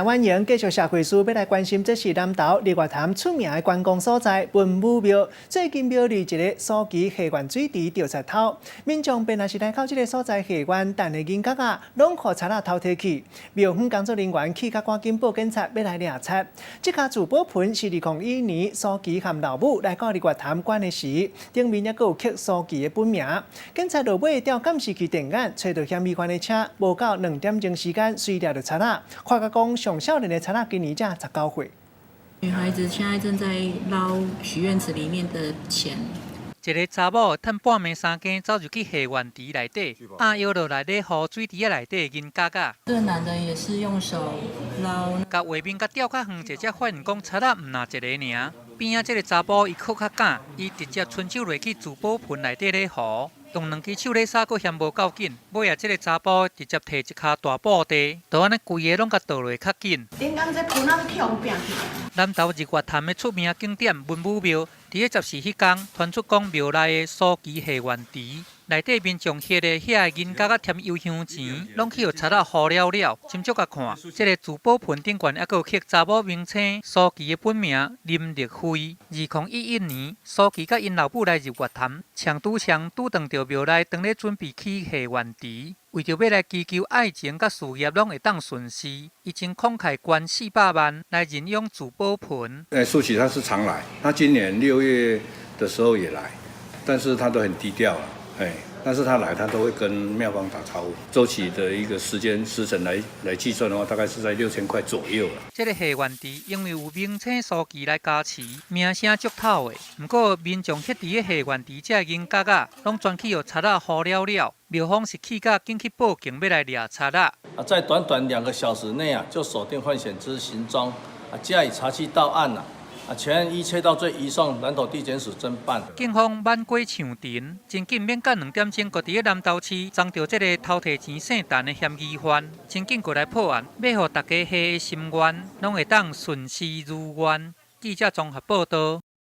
歡迎繼續社會事，欲來關心，這是南投日月潭出名的觀光所在文武廟。最近廟裡一个蘇其還願水池著賊偷，民眾本來是來到這个所在還願，但的銀角仔攏予賊仔偷提去。廟方工作人員氣甲趕緊報警察，欲來掠賊。這跤聚寶盆是2001年蘇其和老母來到日月潭捐的時，頂面猶閣有刻蘇其的本名。警察落尾調監視器電眼，揣著嫌疑犯的車，無夠2點鐘時間，隨掠著賊仔。發覺講上少年的賊仔今年才19歲。女孩子現在正在撈許願池裡面的錢。一个查某褪半暝三更走入去還願池內底，壓腰落來咧予水池仔內底銀角仔。這個男的也是用手撈。共畫面共調較遠者，才發現講賊仔毋若一个爾。邊仔這个查埔伊閣較敢，伊直接伸手落去聚寶盆內底咧予，用兩支手咧掃，閣嫌無夠緊。尾仔這个查埔直接提一跤大布袋，就按呢規个攏共倒落較緊。頂工這盆仔去予拚去。南投日月潭的出名景點文武廟，佇咧14彼工傳出講廟內的蘇其還願池內底民眾翕的遐个銀角仔添油香錢，攏去予賊仔予了了。斟酌共看，這个聚寶盆頂懸猶閣有刻查某明星蘇其的本名林立輝。2011年，蘇其佮𪜶老母來日月潭，搶拄槍拄轉著廟內，當咧準備起還願池，為著欲來祈求愛情佮事業攏會當順遂，伊真慷慨捐400萬來認養聚寶盆。蘇其他是常來，他今年6月的時候也來，但是他都很低調啦，但是他來他都會跟廟方打招呼。周期的一個時間時辰來計算的話，大概是在6000塊左右啦。這个還願池因為有明星蘇其來加持，名聲足透的。毋過民眾翕佇咧還願池這銀角仔，攏全去予賊仔予了了。廟方是氣甲緊去報警，欲來掠賊仔。啊，在短短2個小時內啊，就鎖定犯嫌之行蹤，啊，加以查緝到案啦。啊，全案依竊盜罪移送南投地檢署偵辦。警方挽過搶藤，真緊免到2點鐘，閣佇咧南投市贓著這个偷提錢聖誕的嫌疑犯，真緊過來破案，欲予大家還的心願，攏會當順遂如願。記者綜合報導。